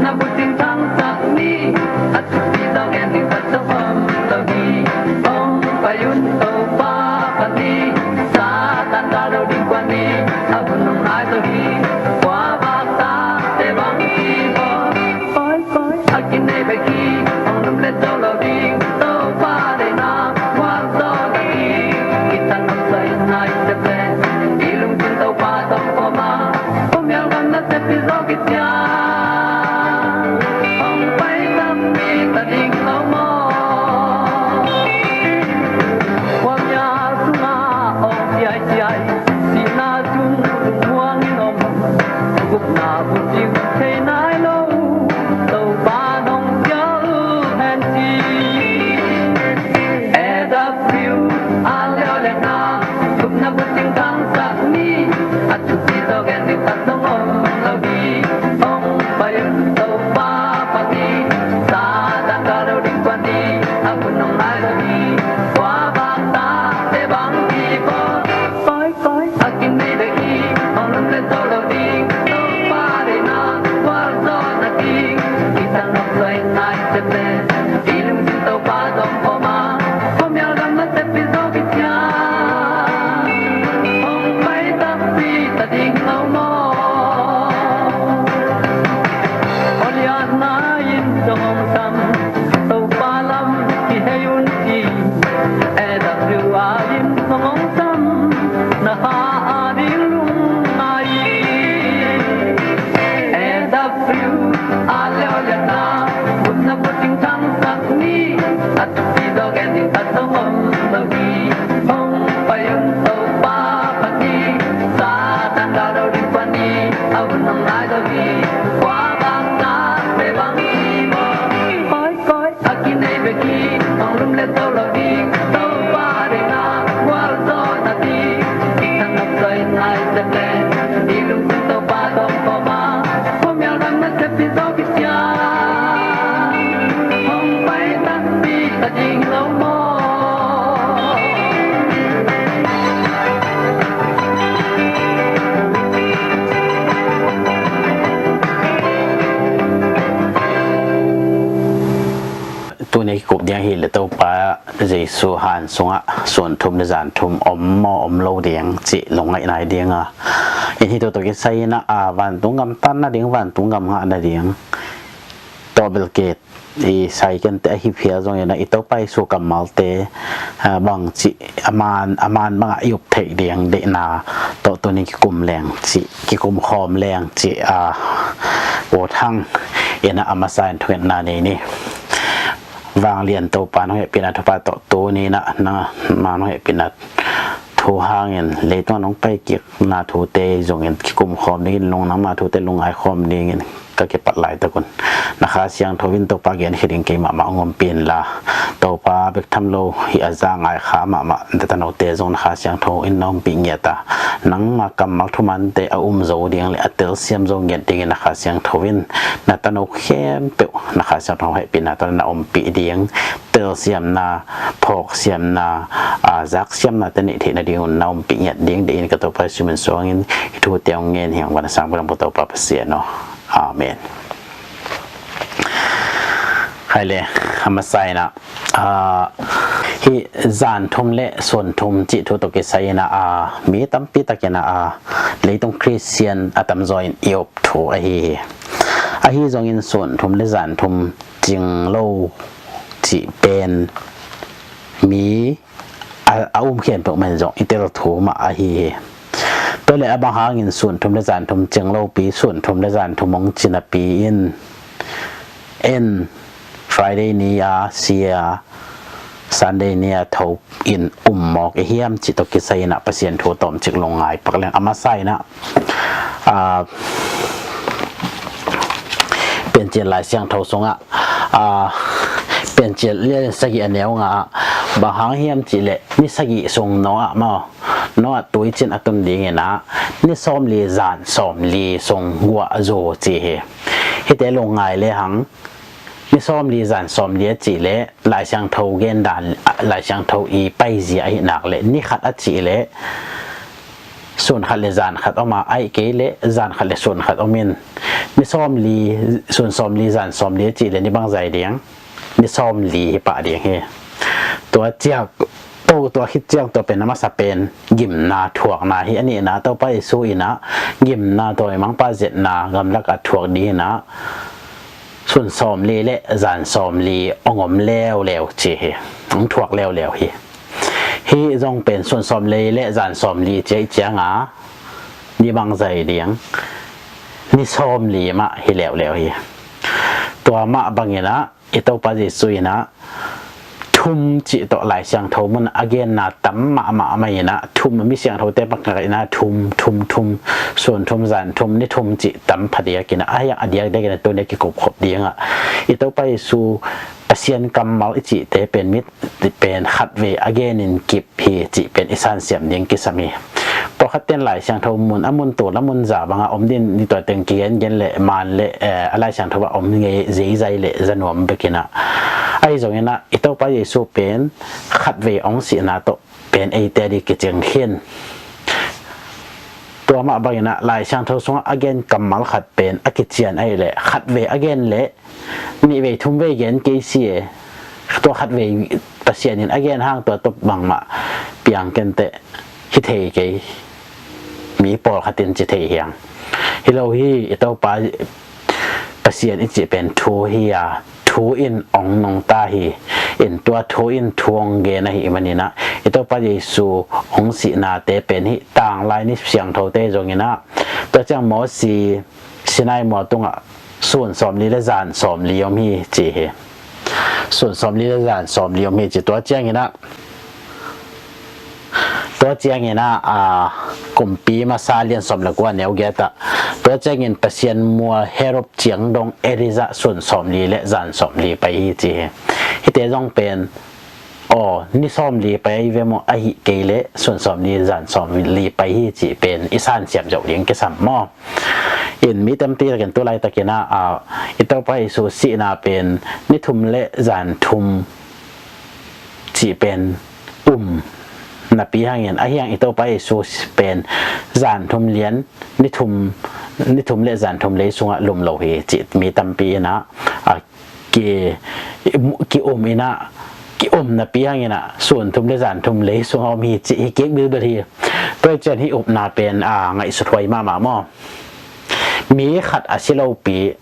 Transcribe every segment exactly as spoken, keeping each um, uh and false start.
Bucing thangsak ni, a thupi tawh gen ding khat zong om lo hi. Hong pai un Topa phat ni, Satan gal lo ding kuan ni, a hun hong nai zo hi. Kua vak tate bang hi maw? Koi, koi, a kinei bek hi, hong lumlet zo lo ding. Topa deihna gualzawhna ding, i thanop suah in nai sep leh, i lungsim Topa tawh om a, khuamial gam nasep hi zaw kician. Hong pai takpi ta ding lo maw? Khuamial sungah awng ciaiciai, sihna sung muangin om, gupna bucing thei nai lo, Topa nong pial hen ci. A W R leulekna, gupna bucing thangsak ni, a thupi tawh gen ding khat zong om lo hi. Hong pai un Topa phat ni, Satan gal lo ding kuan ni, a hun hong nai zo hi. Kua vak tate bang hi maw? Koi, koi, a kinei bek hi, hong lumlet zo lo ding. Topa deihna gualzawhna ding, i thanop suah in nai sep leh, i lungsim Topa tawh om a, khuamial gam nasep hi zaw kician. Hong pai takpi ta ding lo maw? Oliatna in zong hong sam, Topa lam kihei un ci. A W R in zong hong sam, na kha a ding lungngai. A W R leulekna, gupna bucing thangsak ni, a thupi tawh gen ding khat zong om lo hi. Hong pai un Topa phat ni, Satan gal lo ding kuan ni, a hun hong nai zo hi. Kua vak tate bang hi maw? Koi, koi, a kinei bek hi, hong lumlet zo lo ding. Topa deihna gualzawhna ding, i thanop suah in nai sep leh, i lungsim Topa tawh om a, khuamial gam nasep hi zaw kician. Hong pai takpi ta ding lo maw? Tuni kikup ding ahih leh Topa Jesu han sungah sun thum le zan thum om maw om lo ding cih lungngaih nai ding a, in hih thu tawh kisai in ah, a, vantung gam tan nading, vantung gam ngah nading tawh belkit i sai kente ahi phial zongin ah, i Topa Jesu kammalte, a, bangci a man, a man bangah i up theih ding deihna tawh tuni kikum leng cih, kikum khawm leng cih, a, Pu Thang in ah a masa in thungetna nei ni. Vanglian Topa, nong hehpihna thupha tawh tuni in ah nangma nong hehpihna thu hangin leitungah nong paikikna thute zongin kikum khawm dingin, lung nangma thute lungngai khawm dingin ka kipat laitak un na Kha Siangtho in Topa genkhia ding kei mahmah hong ompih inla, Topa bek tham lo hi a, za ngai kha mahmah na tanote zong na Kha Siangtho in na ompih ngiat a, nangma kammal thumante a um zo ding le a telsiam zo ngiat dingin na Kha Siangtho in na tano khempeuh na Kha Siangtho hehpihna tawh na ompih ding, telsiamna, phawksiamna, a, zaksiamnate neih theih nadingun na ompih ngiat ding deihin ka Topa Jesu min suangin hih thute hong ngen hi hang, van a sang palam ka Topa Pasian aw. Amen. Hai le, a masa in ah, a, hih zan thum le sun thum cih thu tawh kisai in ah, a, mi tampi takin ah, a, leitung Khristian a tamzaw in i up thu ahi hi. Ahi zongin sun thum le zan thum cing lo cih pen mi a, a um khempeuh man zong i tel thu mah ahi hi. Tua le a bang hangin sun thum le zan thum cing lopi, sun thum le zan thum hong ci napi in, en Friday ni a sia, Sunday ni a tho in um mawk i hiam cih tawh kisai in ah Pasian thu tawmcik lungngai pak leng. A masa in ah, a, Piancil Lai Siangtho sungah, a, Piancil lian sagih a neu nga ah bang hang hiam cih leh ni sagih sung Noah maw, Noah tuicin a tun dingin ah ni sawmli zan sawmli sung guah zu ci hi. Hihte lungngai le hang, ni sawmli zan sawmli a cih leh Lai Siangtho gen dan, Lai Siangtho i paizia ahih nak leh ni khat a cih leh sun khat le zan khat om a, ahih kei leh zan khat le sun khat om in, ni sawmli, sun sawmli zan sawmli a cih leh ni bangzah hi ding? Ni sawmli hi pah ding hi. Tua ciang, tua, tua khit ciang tua pen a masa pen gimna thuakna hi. A nihna Topa Jesu in ah gimna, tawimangpa zetna gamlak ah thuak ding in ah sun sawmli le zan sawmli hong om leuleu ci hi. Hong thuak leuleu hi. Hih zong pen sun sawmli le zan sawmli ci ahih ciang a ni bangzah hi ding? Ni sawmli mah hi leuleu hi. Tua mah bangin ah i Topa Jesu in ah thum cih tawh Lai Siangtho mun a genna tam mahmah mah in ah, thum, mi siangthote bang khat in ah thum, thum, thum, sun thum, zan thum, ni thum cih tam phadiak in ah, a hiang a diakdiak in ah tuni a kikupkhop ding ah, i Topa Jesu Pasian kammal i cihte pen mi, pen khatvei a genin kip hi cih pen i sansiam ding kisam hi. Pawlkhat ten Lai Siangtho mun a mun tul a mun za bangah om ding, ni tua teng kigengen le man le, eh, a Lai Siangtho ah om ngei, zeizai le za nuam bek in ah. Ahi zongin ah i Topa Jesu pen khatvei hong sihna tawh pen eite a ding kicing khin. Tua mah bangin ah Lai Siangtho sungah a gen kammal khat pen a kician ahih leh, khatvei a gen leh nihvei thumvei gen kei si e. Tua khatvei Pasian in a gen hang tua tawh bangmah piang kenteh hi thei kei. Mi pawlkhat in ci thei hiang. Hi lo hi, i Topa Pasian i cih pen thu hi a, thu in hong nungta hi. In tua thu in thu hong gen ahih manin ah i Topa Jesu hong sihnate pen hih tanglai ni siangthote zongin ah, tua ciang Mosi Sinai mual tungah sun sawmli le zan sawmli om hi ci hi. Sun sawmli le zan sawmli om hi ci. Tua ciangin ah, tua ciangin ah, a, Kumpi Masa lian sawm le kua neu giat ah, tua ciangin Pasian mual Horeb ciang dong Elijah sun sawmli le zan sawmli pai hi ci hi. Hihte zong pen, aw, ni sawmli pai ahi ve maw, ahih kei leh sun sawmli zan sawmli pai hi cih pen i sansiam zoh ding kisam maw? In mi tampi takin tu laitakin ah, a, i Topa Jesu sihna pen ni thum le zan thum cih pen um napi hangin, a hiang i Topa Jesu pen zan thum lian, ni thum, ni thum le zan thum lei sungah lum lo hi cih mi tampi in ah, a, ki, ki um in ah, ki um napi hangin ah sun thum le zan thum lei sungah om hi cih hi kik bilbel hi. Tua ciang hih upna pen, a, ngaihsut huai mahmah maw? Mi khat a si lopi,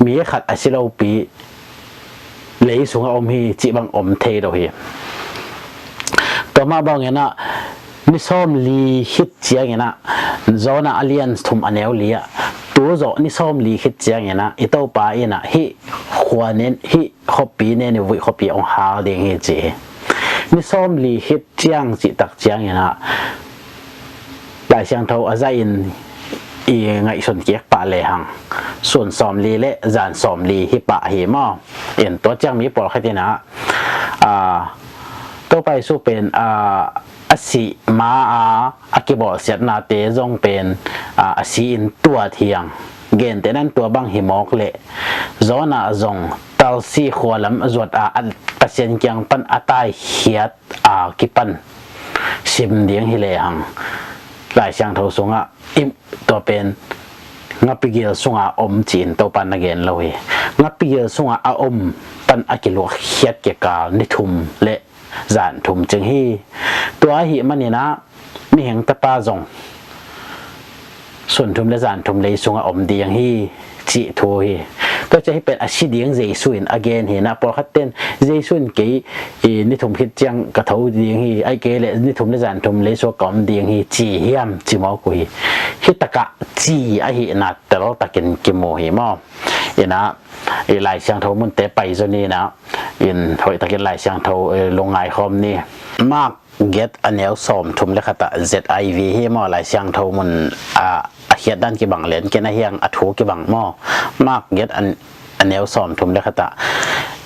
mi khat a si lopi lei sungah om hi cih bang om thei lo hi. Tua mah bangin ah ni sawmli khit ciangin ah, Jonah a lian thum a neu li ah, tu zawh ni sawmli khit ciangin ah i Topa in ah hih khua Nin-, hih khuapi Nineveh khuapi hong hal ding hi ci hi. Ni sawmli khit ciang cih tak ciangin ah Lai Siangtho a zahin i ngaihsun kik pah lehang sun sawmli le zan sawmli hi pah hi maw? In tua ciang mi pawlkhat in ah, a, Topa Jesu pen, a, a sih ma a, a kibawlsiatnate zong pen, a, a si in tuat hiang. Gentehna in tua bang hi mawk leh Jonah zong Tarshish khua lam a zuat a, a Pasian kiang pan a taikhiat a kipan sim ding hi lehang Lai Siangtho sungah i, tua pen ngapigil sunga om ci-in Topa na gen lo hi. Ngapigil sunga a om pan a kiluakkhiat kikal ni thum le zan thum cing hi. Tua ahih manin ah mihing Tapa zong sun thum le zan thum lei sungah om ding hi cih thu hi. Tua ciang hih pen a si ding Jesu in a gen hi. Na pawlkhat ten Jesu in kei, i, ni thum khit ciang ka tho ding hi, ahih kei leh ni thum le zan thum lei sungah ka om ding hi ci hiam ci mawk uh hi. Hih takah ci ahihna teltakin kimu hi maw? In ah, i, Lai Siangtho munte pai zaw ni in ah, in hoihtakin Lai Siangtho, i, lungngai khawm ni. Mark giat a neu sawm thum le khat ah, Z I V hi maw, Lai Siangtho mun, a, a khiat dan kibang lian kei na hiang a thu kibang maw? Mark giat a, a neu sawm thum le khat ah,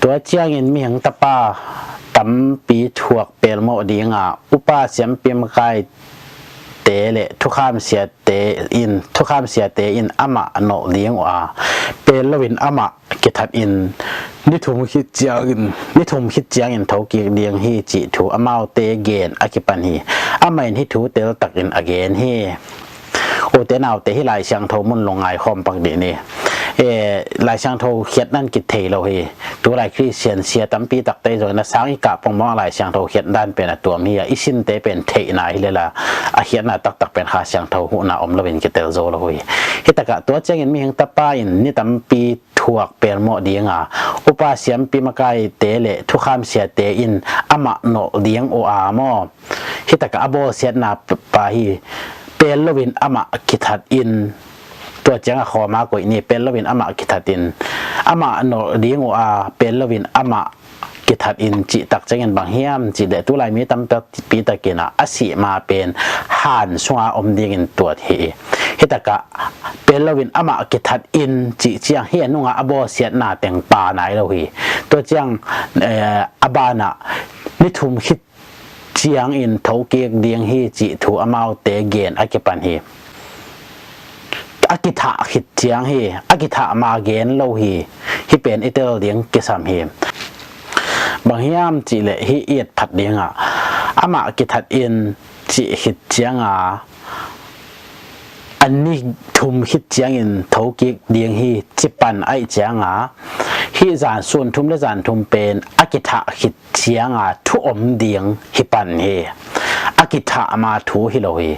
tua ciangin mihing Tapa tampi thuak pelmawh ding a, upa siampi makai siate le thukham siate in, thukham siate in amah nolh ding uh a, pel loin amah kithat in ni thum khit ciangin, ni thum khit ciangin thokik ding hi cih thu amaute gen a kipan hi. Amah in hih thu teltakin a gen hi. Ute naute, hih Lai Siangtho mun lungngai khawm pak dih ni. Eh, Lai Siangtho khiat nan kithei lo hi. Tulai Khristian sia tampi takte zong na sang i kah pongmawk Lai Siangtho khiat dan pen a tuam hi a, i sinte pen theihna hi lela, a khiatna taktak pen Kha Siangtho huhna om loin kitel zo lo hi. Hih takah tua ciangin mihing tapa in ni tampi thuak pelmawh dinga, upa siampi makaite le thukham siate in amah nolh ding uh a maw. Hih takah a bawlsiatna pa hi, pel loin amah kithat in, tua cianga khawma koih ni, pel loin amah kithat in, amah nolh ding uh a, pel loin amah kithat in cih tak ciangin bang hiam cih leh tulai mi tampi takin a, a sih ma pen han sunga om dingin tuat hi. Hih takah pel loin amah kithat in cih ciang hih a nunga a bawlsiatna teng pa nai lo hi. Tua ciang, eh, a banah ni thum khit ciangin thokik ding hi cih thu amaute gen a kipan hi. A kithah khit ciang hi, a kithah ma gen lo hi. Hih pen i tel ding kisam hi. Bang hiam cih leh hih i et phat dingah, amah kithat in cih khit cianga, a ni thum khit ciangin thokik ding hi ci pan ahih cianga, hih zan sun thum le zan thum pen a kithah khit cianga thu om ding hi pan hi. A kithah ma thu hi lo hi.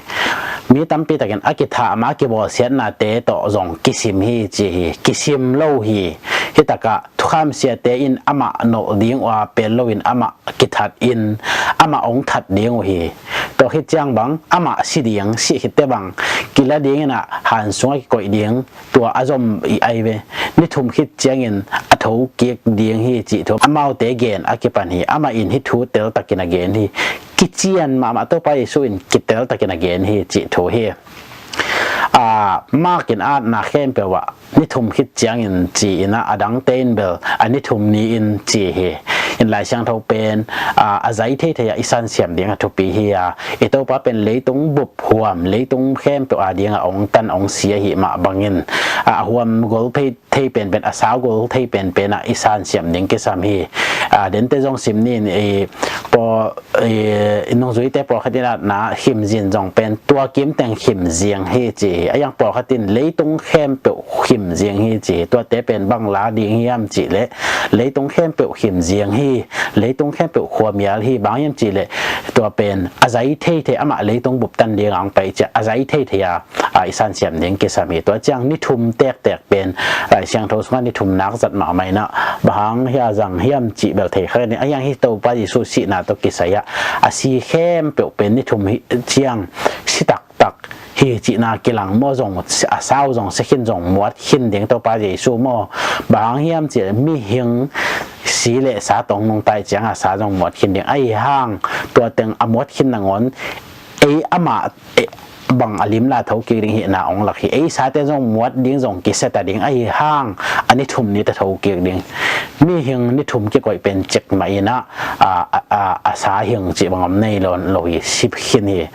Mi tampi takin a kithah ma kibawlsiatnate tawh zong kisim hi ci hi. Kisim lo hi. Hih takah thukham siate in amah nolh ding uh a, pel loin amah kithat in, amah ong that ding uh hi. Tua khit ciang bang amah si ding, sih khit teh bang kila dingin a, han sungah kikoih ding, tua a zom i ai ve. Ni thum khit ciangin a thokik ding hi cih thu amaute gen a kipan hi. Amah in hih thu teltakin a gen hi. Kician mahmah Topa Jesu in kiteltakin a gen hi cih thu hi. A, Mark in a atna khempeuh ah ni thum khit ciangin ci-in a, a dangte in bel a ni thum ni-in ci hi. In Lai Siangtho pen, a, a zai theithei a i sansiam ding a thupi hi a, i Topa pen leitung bup huam, leitung khempeuh a dingah ong tan ong si ahih mah bangin, a, a huam gol phei thei penpen, a sau gol thei penpen ah i sansiam ding kisam hi. A, dente zong sim ni in, i, paw, i, i nungzuite pawlkhat in atna khimzin zong pen tua kimteng khimziang hi ci hi. A yang pawlkhat in leitung khempeuh khimziang hi ci hi. Tuate pen bang la ding hiam cih leh leitung khempeuh khimziang hi, leitung khempeuh khuamial hi. Bang hiam cih leh tua pen a zai theithei, amah leitung bup tan dingah ong pai ciah a zai theithei a, a, i sansiam ding kisam hi. Tua ciang ni thum tektek pen Lai Siangtho sungah ni thum nak zat mahmah in a, bang hang hia zang hiam cih bel thei kha ni. A hiang hi Topa Jesu sihna tawh kisai ah, a si khempeuh pen ni thum hi ciang si taktak hi cihna kilang maw, zong a sau zong si khin, zong muat khin ding Topa Jesu maw. Bang hang hiam cih mihing si le sa tawh nungta ciang a sa zong muat khin ding. Ahi hang tua teng a muat khin nangawn ei amah, eh, bang a limla thokik ding hihna ong lak hi. Ei sate zong muat ding, zong kisia ta ding. Ahi hang a ni thum ni ta thokik ding. Mihing ni thum kikoih pen cik mah in a, a, a, a, a sa hing cih bang om nei lo, lo hi, si khin hi.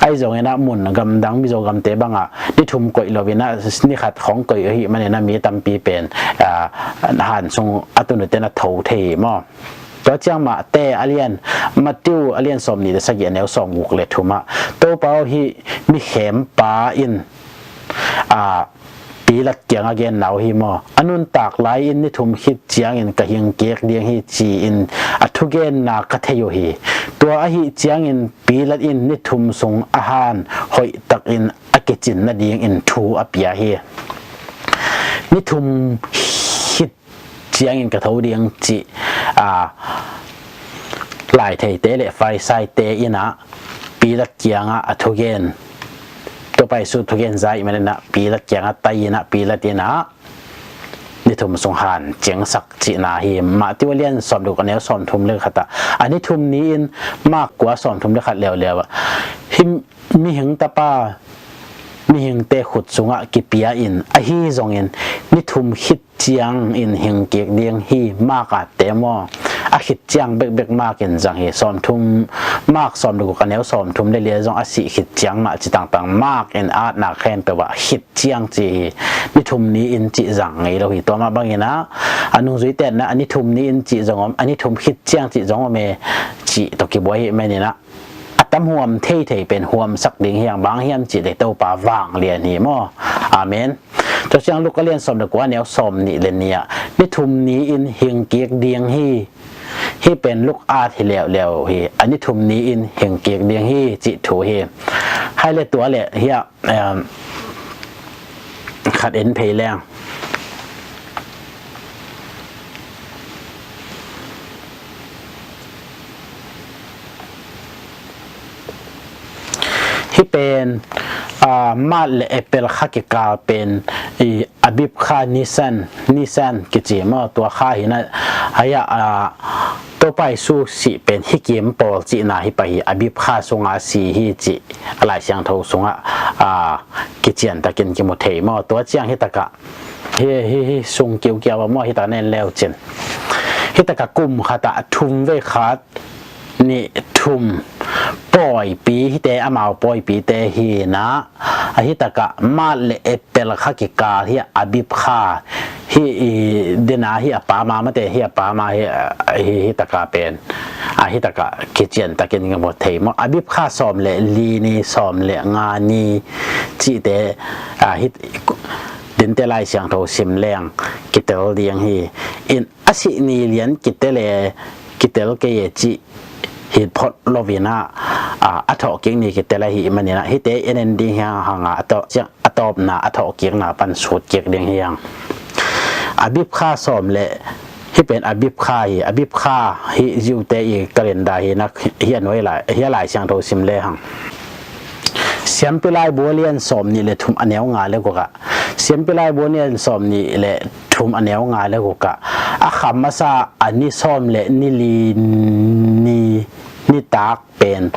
Ahi zongin a mun gamdang Mizo gamte bangah ni thum koih loin a ni khat khong koih ahih manin a mi tampi pen, a, han sung a tun uh ten a tho thei hi maw. Tua ciang Matthai a lian, Matthew a lian sawm nih le sagih a neu sawm guk le thum ah, Topa aw hih mi khempa in, a, Pilat kiangah genna uh hi maw. A nuntak lai-in ni thum khit ciangin ka hing kik ding hi ci-in a thugenna ka thei uh hi. Tua ahih ciangin Pilat in ni thum sung a han hoih takin a kicin nadingin thu a pia hi. Ni thum khit ciangin ka tho ding cih, a, Laitheite le Farisaite in a Pilat kiangah a thugen, Topa Jesu thugen za ahih manin a Pilat kiangah tai in a, Pilat in a ni thum sung han ciangsak cihna hi. Matthew a lian sawm le guk a neu sawm thum le khat ah, a ni thum ni-in Mark kua sawm thum le khat leuleu ah, hih mihing tapa mihingte khut sungah kipia in, ahi zongin ni thum khit ciangin hing kik ding hi, Mark atte maw. a khit ciang bekbek Mark in zang hi. Sawmthum, Mark sawm le guk a neu sawmthum le li ah zong a sih khit ciang mah ci tangtang Mark in atna khempeuh ah khit ciang ci hi. Ni thum ni-in cih zang ngei lo hi. Tua mah bangin ah a nungzuite in ah a ni thum ni-in cih zong om, a ni thum khit ciang cih zong om e cih tawh kibuai hi. Manin ah a tam huam theithei pen huamsak ding hi hang, bang hiam cih leh Topa vanglian hi maw. Amen. Tua ciang Luka lian sawm le kua neu sawm nih le nih ah ni thum ni-in hing kik ding hi. Hih pen luk at hi leuleu hi. A ni thum ni-in hing kik ding hi cih thu hi. Hai le tua le hiah, em, khat en phei leng. Hih pen, ah, March le April kha kikal pen, i, Abib kha Nisan, Nisan kici maw, tua kha hi na, a, ah, Topa Jesu sih pen hih kim pawl cihna hi pah hi, Abib kha sunga si hi cih a Lai Siangtho sungah, ah, kician takin kimu thei maw. Tua ciang hi takah, hi, hi, hi sung kiukiau a maw, hi takah nen leu cin. Hi takah kum khatah thum vei khat, nih thum pawipi hite, amau pawipite hi na, a hi takah March le April kha kikal hi a, Abib kha hi, i, dena hi a pama mate hi a pama hi, a, hi, hi takah pen. A hi takah kician takin ka mu thei maw. Abib kha sawm le li ni, sawm le nga ni cihte, a, hi dinte Lai Siangtho sim leng kitel ding hi. In a sih ni lian kitel e, kitel kei e cih hi phot lo in ah, a, a thawhkik ni kitel ahih manin ah, hihte en en ding hi hang a, a tawh, ciang, a tawpna, a thawhkikna pan sut kik ding hi hang. Abib kha sawm le, hih pen Abib kha hi, Abib kha hi Jew-te i calendar hi na, hi a nuai lai, hi a Lai Siangtho sim le hang. Siampi Laibu lian sawm nih le thum a neu nga le guk ah. Siampi Laibu lian sawm nih le thum a neu nga le guk ah. A kha masa a ni sawm le ni li ni, nitak pen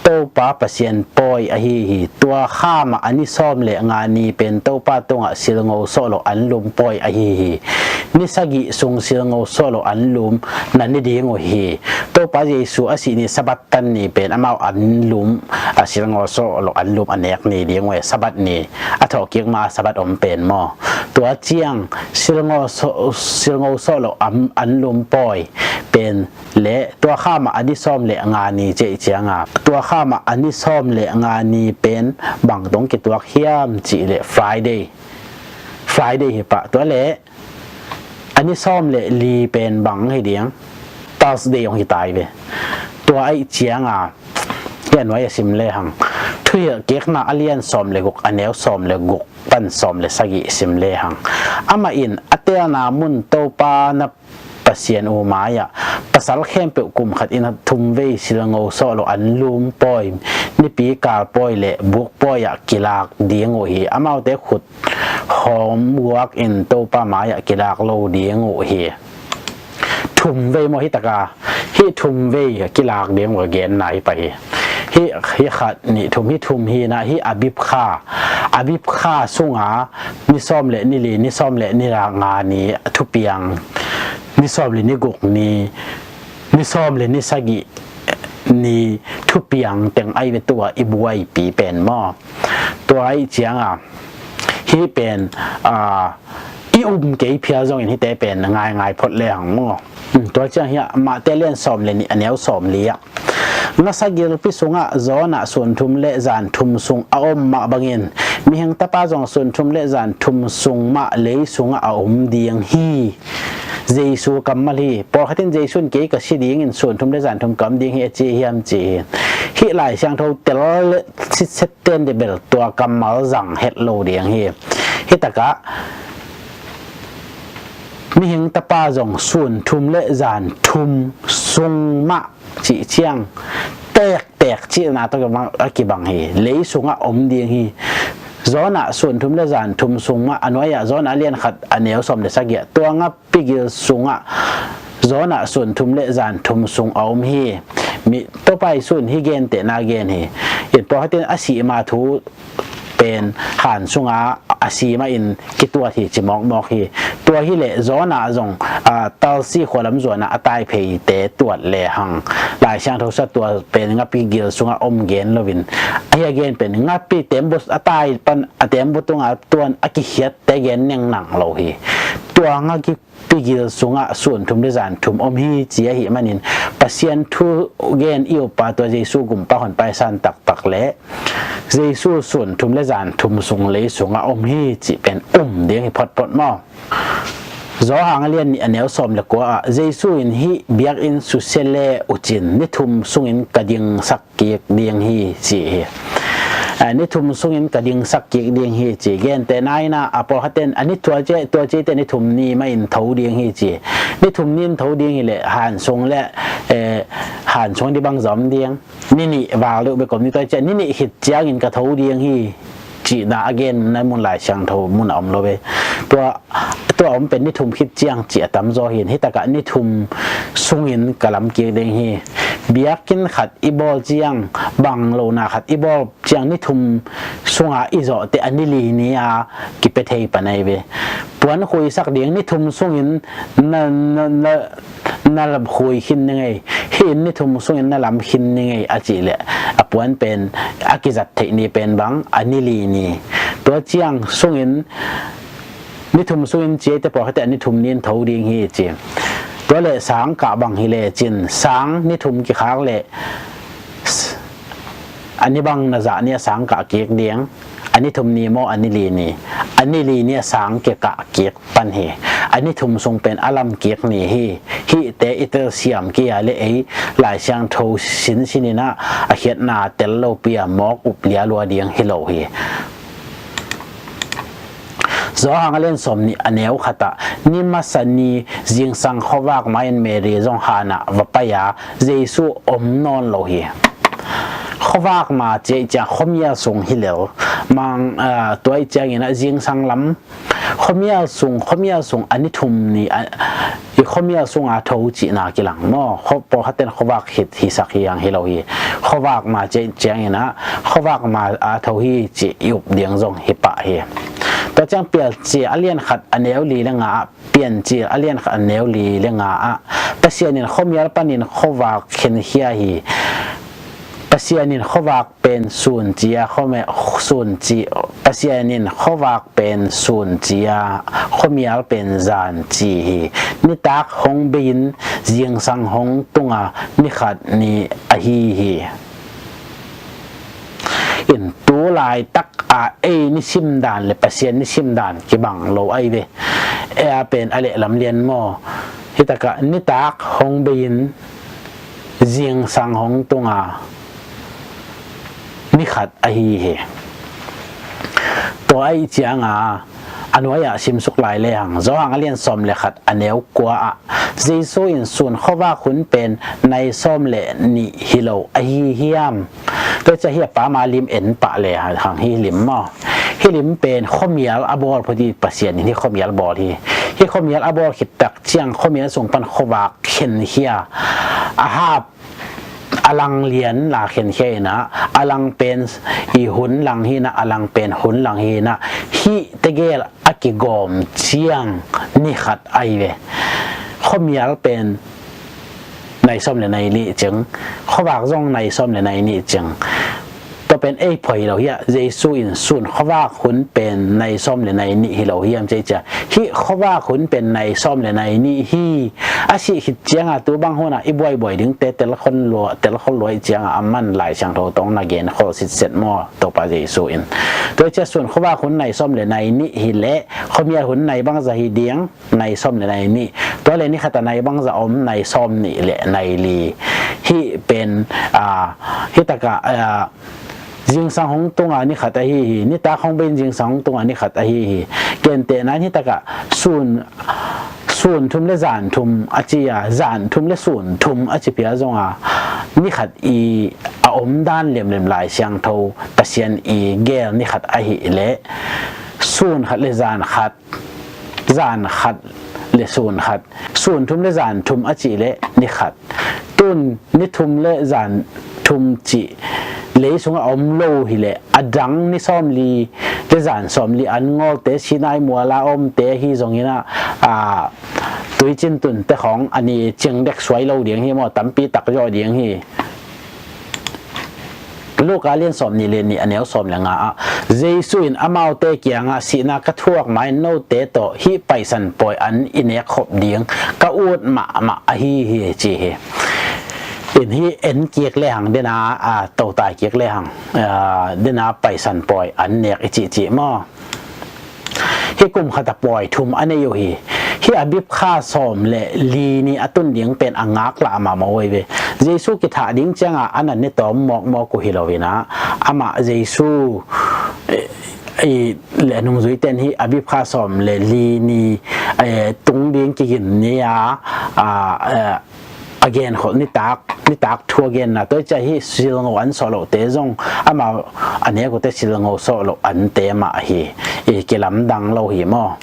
Topa Pasian pawi ahi hi. Tua kha mah a ni sawm le nga ni pen Topa tungah silngo sawh lo anlum pawi ahi hi. Ni sagih sung silngo sawh lo anlum na ni ding uh hi. Topa Jesu a sih ni Sabbath tan ni pen amau anlum, a silngo sawh lo anlum a nek ni ding uh hi. Sabbath ni, a thawhkik ma Sabbath om pen maw. Tua ciang silngo sawh, silngo sawh lo an, anlum pawi pen le tua kha mah a ni sawm le nga ni cih ciang a, tua kha mah a ni sawm le nga ni pen bang tawh kituak hiam cih le Friday. Friday hi pah. Tua le a ni sawm le li pen bang hi ding? Thursday hong hi tai ve. Tua ahih ciang a, hi a nuai a sim le hang. Thuhilhkikna a lian sawm le guk, a neu sawm le guk pan sawm le sagih sim le hang. Amah in a telna mun Topa na Pasian uh mai-ah pasal khempeuh kum khat in a thum vei silngo sawh lo anlum pawi, nipi kal pawi le buk pawi ah kilak ding uh hi. Amaute khut hawm guak in Topa mai-ah kilak lo ding uh hi. Thum vei maw hi taka, hih thum vei kilak ding uh a genna hi pah hi. Hih, hih khat nih thum, hih thum hi na, hih Abib kha. Abib kha sunga ni sawm le ni li, ni sawm le ni nga ni thupiang, ni sawm le ni guk ni, ni sawm le ni sagih ni thupiang teng ai ve tua i buaipi pen maw. Tua ahih ciang a, hih pen, a, i um kei phial zongin hihte pen ngaingai phot le hang maw. Hmm, tua ciang hiah Mate lian sawm le nih a neu sawm li ah. Nasa gilpi sungah Jonah sun thum le zan thum sung a om mah bangin, mihing tapa zong sun thum le zan thum sung mah lei sungah a om ding hi. Jesu kammal hi. Pawlkhat in Jesu in kei ka si dingin sun thum le zan thum ka om ding hi a ci hiam ci hi. Hih Lai Siangtho tel le sitset ten de bel tua kammal zang het lo ding hi. Hih takah mihing tapa zong sun thum le zan thum sung mah cih ciang tektek cihna tawh a kibang hi. Lei sungah om ding hi. Jonah sun thum le zan thum sung mah, a nuai-ah Jonah a lian khat a neu sawm le sagih ah, tua ngap pigil sungah Jonah sun thum le zan thum sung a om hi. Mi Topa Jesu in hih gentehna gen hi. In pawlkhat in a sih ma thu pen han sunga a simah in kituat hi ci mawkmawk hi. Tua hileh Jonah zong, a, Tarsis khua lam zuanah a taipheite tuat lehang Lai Siangtho sua tua pen ngapi gil sungah om gen loin, ahi a gen pen ngapi tembaw a tai pan a tembaw tunga tuan a kikhiatte gen nengnang lo hi. Tua ngapi gil sungah sun thum le zan thum om hi ci ahih manin Pasian thu gen i uppa tua Jesu gumpa honpa i san taktak le Jesu sun thum le zan thum sung lei sungah om hi cih pen um ding hi photphot maw? Johan a lian nih a neu sawm le kua ah Jesu in hih biakinn susia le uhcin ni thum sungin ka dingsak kik ding hi ci hi. A, ni thum sungin ka dingsak kik ding hi ci. Gentehna in ah a pawlkhatte in a ni tua ci, tua ci te ni thum ni mah in tho ding hi ci. Ni thum ni in tho ding hileh han sung le, eh, han sung ni bang zom ding. Ni nih val deuh bek om ni tua ci a ni nih khit ciangin ka tho ding hi. Cihna a gen na mun Lai Siangtho mun a om lo ve. Tua, tua om pen ni thum khit ciang cih a tamzaw hi in, hi takah ni thum sungin ka lam kik ding hi. Biakinn khat i bawl ciang, bang lohna khat i bawl ciang ni thum sunga i zawhte a ni li ni a kipia thei pan ahi ve. Puan khuisak ding ni thum sungin na, na, na, na lam khui khin ni ngei, hi in ni thum sungin na lam khin ni ngei a cih leh a puan pen a kizat theih ni pen bang a ni li ni. Tua ciang sungin ni thum sungin ci ei te pawlkhatte a ni thum ni in tho ding hi ci. Tua leh sang kah bang hi lecin sang ni thum kikhak leh a ni bang na zah ni a sang kah kik ding. A ni thum ni maw a ni li ni? A ni li ni a sang kikah kik pan hi. A ni thum sung pen a lam kik ni hi. Hihte i telsiam kei a le ei Lai Siangtho sinsin in ah a khiatna tel lopi a mawk up lialua ding hi lo hi. Johan a lian sawm nih a neu khat ah ni masa ni zingsang khuavak ma in Mary zong han ah va pai a Jesu om nawn lo hi. Khuavak ma ci ei ciang khuamial sung hi lel. Mang, ah, tua ei ciangin ah zingsang lam khuamial sung, khuamial sung a ni thum ni a, i khuamial sunga tho cihna kilang maw? Khuapo haten khuavak khit hisak hi ang hi lo hi. Khuavak ma ci ei ciangin ah khuavak ma a tho hi ci i up ding zong hi pah hi. Tua ciang Piancil a lian khat a neu li le nga ah Piancil a lian khat a neu li le nga ah Pasian in khuamial panin khuavak khenkhia hi. Pasian in khuavak pen sun ci a, khuami-, sun ci, Pasian in khuavak pen sun ci a, khuamial pen zan ci hi. Nitak hong bei in zingsang hong tung a ni khat ni ahi hi. In tu laitak a ei nisim dan le Pasian nisim dan kibang lo ahi ve. Ei a pen a lehlam lian maw? Hi takah nitak hong bei in zingsang hong tung a ni khat ahi hi. Tua ahi cianga a nuai-ah simsuk lai lehang Johan a lian sawm le khat a neu kua ah Jesu in sun khuavak hun pen nai sawm le nih hi lo ahi hiam? Tua ciah hi a pama lim en pah lehang hi lim maw? Hi lim pen khuamial a bawl phot hi. Pasian in hi khuamial bawl hi. Hi khuamial a bawl khit tak ciang khuamial sung pan khuavak khenkhia a hap a lang lian la khenkhia in ah a lang pen i hun lang hi in ah a lang pen hun lang hi in ah hih tegel a kigawm ciang ni khat ahi ve. Khuamial pen nai sawm le nai nih cing, khuavak zong nai sawm le nai nih cing. Tua pen ei phuai lo hi a, Jesu in sun khuavak hun pen nai sawm le nai nih hi lo hiam ci ei ciah. Hih khuavak hun pen nai sawm le nai nih hi. A sih khit cianga tu bang hunah i buaibuai dingte telkhol lua, telkhol lua ih cianga a man Lai Siangtho tawng na genkhol sitset maw Topa Jesu in. Tua ih ciah sun khuavak hun nai sawm le nai nih hi leh khuamial hun nai bangza hi ding? Nai sawm le nai nih. Tua le ni khat a nai bangza om? Nai sawm nih le nai li. Hih pen, a, hih takah, a, zingsang hong tunga ni khat ahi hi. Nitak hong bei in zingsang hong tunga ni khat ahi hi. Gentehna in hih takah sun, sun thum le zan thum a ci a, zan thum le sun thum a ci phial zonga ni khat i a om dan lemlem Lai Siangtho Pasian i gel ni khat ahi le sun khat le zan khat, zan khat le sun khat, sun thum le zan thum a cih le ni khat, tun ni thum le zan thum cih Lei sungah om lo hileh a dang ni sawmli te zan sawmli an ngawlte Sinai muala omte ahi zongin ah, a, tuicin tunte khawng a ni cing dek suai lo ding hi maw, tampi tak zawh ding hi. Luka lian sawmnih le nih a neu sawm le nga ah Jesu in amaute kiangah, "Sihna ka thuak ma-in note tawh hih Paisan pawi an i nek khop ding ka ut mahmah ahi hi," ci hi. In hih en kik lehang dena, a, totai kik lehang, a, dena Paisan pawi an nek i cihcih maw? Hih kum khat a pawi thum a nei uh hi. Hih Abib kha sawm le li ni a tun ding pen a ngaklah mahmah uh hi ve. Jesu kithah ding ciangah an a ne tawm mawkmawk uh hi lo in ah, amah Jesu, eh, i le nungzuiten hih Abib kha sawm le li ni, eh, tung ding kigin ni a, a, eh, a genkholh nitak, nitak thu a genna, tua ciah hih silngo an sawh lohte zong amau a nek uhte silngo sawh loh ante mah hi. I kilamdang lo hi maw?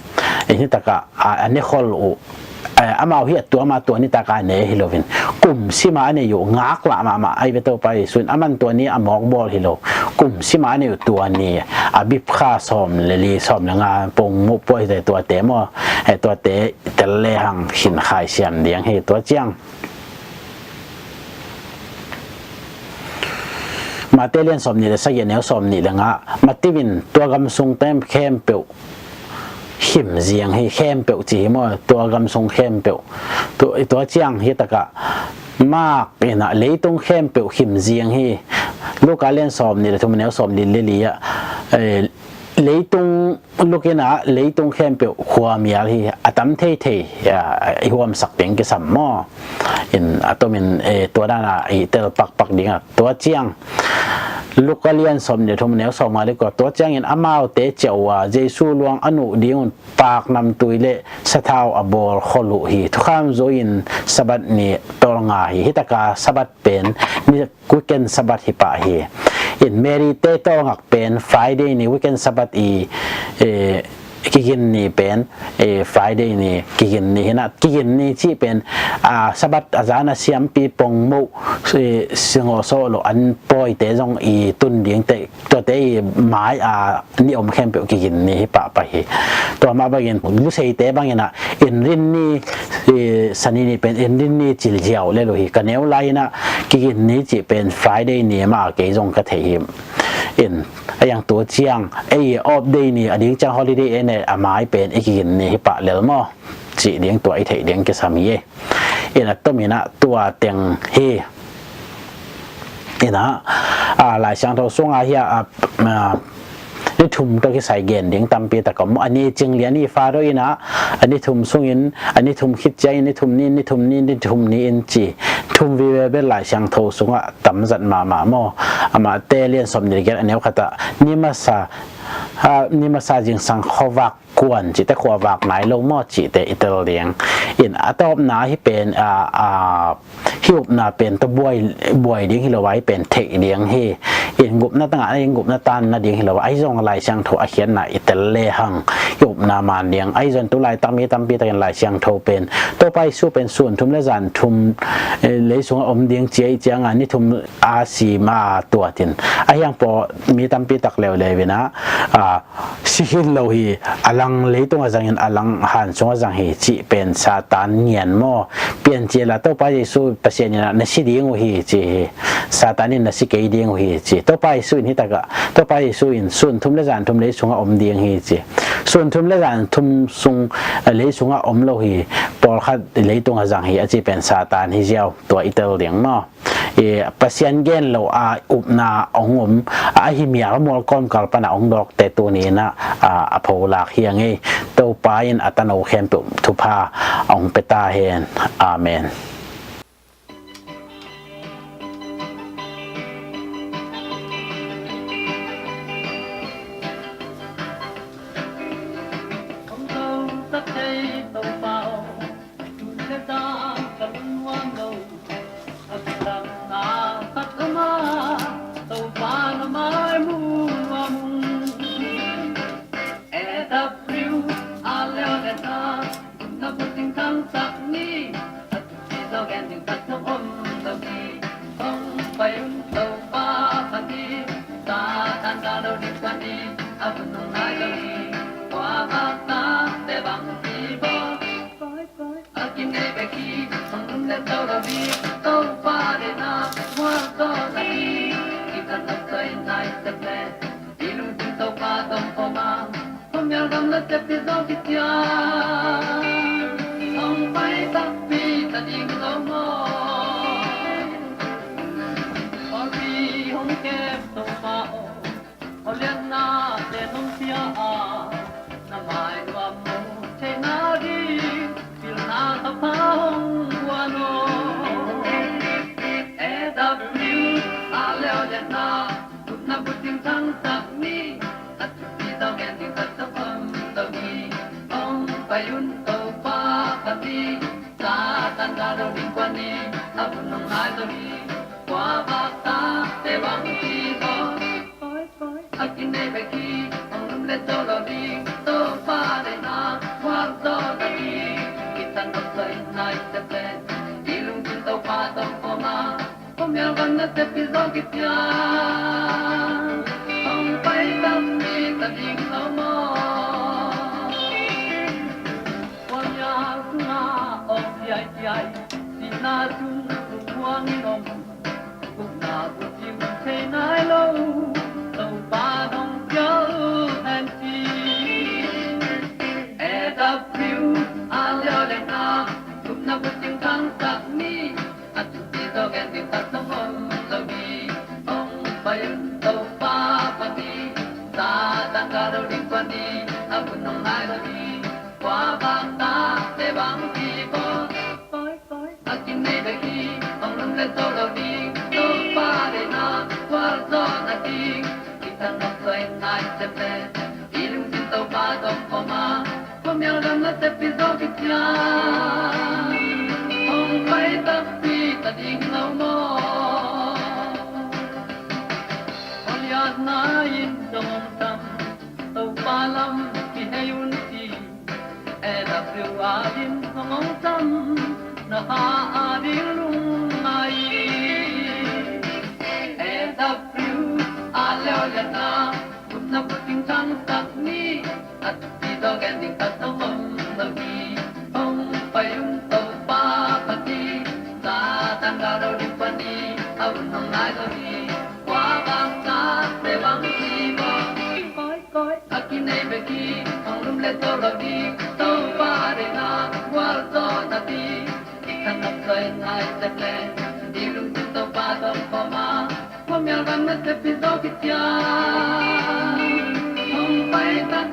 I nitakah a, a nekhol uh, eh, amau hih a tua ma tua nitakah a ne hi loin, kum sima a nei uh ngaklah mahmah ahi ve. Topa Jesu in aman tua ni a mawkbawl hi lo. Kum sima a nei uh tua ni, Abib kha sawm le li, sawm le nga pongmuh puai te tuate maw? Eh, tuate tel lehang khin khaisiam ding hi. Tua ciang Mate lian sawmnih le sagih a neu sawmnih le nga, Mate in tua gam sung tem khempeuh khim ziang hi, khempeuh ci hi maw, tua gam sung khempeuh. Tua, tua ciang hih takah Mark in ah leitung khempeuh khim ziang hi. Luka lian sawmnih le thum a neu sawmnih le li ah, eh, leitung luk in ah leitung khempeuh khuamial hi, a tam theithei, a, i huamsak ding kisam maw? In a tomin, eh, tua dan a i tel pakpak ding a, tua ciang Luka lian sawmnih le thum a neu sawmnga le kua, tua ciangin amaute ciah uh a, Jesu luang a nuh ding un paknamtui le sathau a bawl khol uh hi. Thukham zui-in Sabbath ni tawlnga hi. Hih taka Sabbath pen ni weekend Sabbath hi pah hi. In Mary te tawlngak pen Friday ni, weekend Sabbath i, eh, kigin ni pen, eh, Friday ni kigin ni hi in ah, kigin ni cih pen, ah, Sabbath a zan a siampi pongmoh, eh, silngo sawh loh an pawite zong i tun ding te, tuate i mai a ni om khempeuh kigin ni hi pahpah hi. Tua mah bangin Luseite bangin ah Inrinni, eh, Sani ni pen Inrinni cil ziau le lo hi. Ka neu lai in ah kigin ni cih pen Friday ni mah a kei zong ka thei hi. In a yang tua ciang ei off day ni a ding ciang holiday en e, a mai pen i kigin ni hi pah lel maw? Cih ding tua i theih ding kisam hi e. In a tomin ah tua teng hi. In ah, a, Lai Siangtho sungah hi a, a, a, ni thum tawh kisai gen ding tampi tak om. A ni cing lian hi Father in ah, a ni thum sungin, a ni thum khit ciangin ni thum ni, ni thum ni, ni thum ni in ci. Thum vive bel Lai Siangtho sungah tamzat mahmah maw? Amah te lian sawmnih le giat a neu khat ah ni masa, a, ni masa zingsang khuavak kuan cihte, khuavak nai lo maw cihte i tel ding. In a tawpna hi pen, a, a, hih upna pen tawh buai, buai ding hi lo a, hih pen theih ding hi. In gupna tangah in gupna tan nading hi lo a, ahi zong Lai Siangtho a khiatna i tel lehang hih upna man ding. Ahi zong tu laitak mi tampi takin Lai Siangtho pen Topa Jesu pen sun thum le zan thum, eh, lei sungah om ding ci ahih ciangin ni thum a si ma tuatin. Ahi hang pawh mi tampi tak leuleu in ah, a, si khin lo hi, a lang leitung a zangin a lang han sung a zang hi cih pen Satan ngian maw? Piancil a Topa Jesu Pasian in ah na si ding uh hi ci hi. Satan in na si kei ding uh hi ci. Topa Jesu in hih takah, Topa Jesu in sun thum le zan thum lei sungah om ding hi ci. Sun thum le zan thum sung, eh, lei sungah om lo hi. Pawlkhat leitung a zang hi a ci pen Satan hi ziau, tua i tel ding maw? I Pasian gen lo a upna hong um, a hi mial mual kawmkal pana hong dawkte tuni in ah, a, a pholak hi ing ei. Topa in a tano khempeuh thupha hong pia ta hen. Amen. Tepi zo kiciang hong pai takpi ta ding lo maw? Aw ri hong kem Topa aw, aw liatna te hong pia a, na mai nuam mu theihna ding pilna thapha hong guan aw. A W a leo liatna, gupna buting thangsak ni. A thupi zong en ding tak zong om lo hi. Hong pai un Topa ka ci. Satan ka lo ding kua ni. A vun hong nai zo hi. Kua bak ta te bang ci ko. Koi koi a kinei bek hi. Hong lum le zo lo ding. Topa deihna gual zo na hi. Kitan bak zo in nai se pen. I lungsim Topa tawh koma. Khuamial gam na tepi zo kiciang hong pai takpi ta ding lo maw? Khuamial sungah om diaitiai, sihna sung buang in om, gupna bukim thei nai lo, Topa hong pial hen ci. A W a leo le na, gupna bukim thangsak ni. A thupi zo gen ding tak zong om lo hi. Hong pai un Topa pan hi. Satan ka lo ding kua ni. A vun hong nai lo hi. Kua bang ta te bang hi ko. Koi koi a kinei bek hi. Hong lum le zo lo ding. Topa deihna gual zo na ding. Kitan nok zo in nai se pen. I lungsim Topa tawh koma. Khuamial gam na tepi zo kiciang hong pai takpi ta ding lo maw? Aw liatna in zong hong sam, Topa lam kihei un ci. A W a in zong hong sam, na ha a ding lungngai. A W a leo liatna, gupna bukim thangsak ni. A thupi zo gen ding tak zong om lo hi. Hong pai un Topa pan hi. Satan ka lo ding kua ni. A vun hong nai lo hi. Kua bang ta te bang hi ko. Koi koi a kinei bek hi. Hong lum le zo lo hi. Topa deihna gual zo na hi. I khan nok zo in nai se pen. I lungsim Topa tawh koma. Khuamial gam na tepi zo kiciang hong pai tak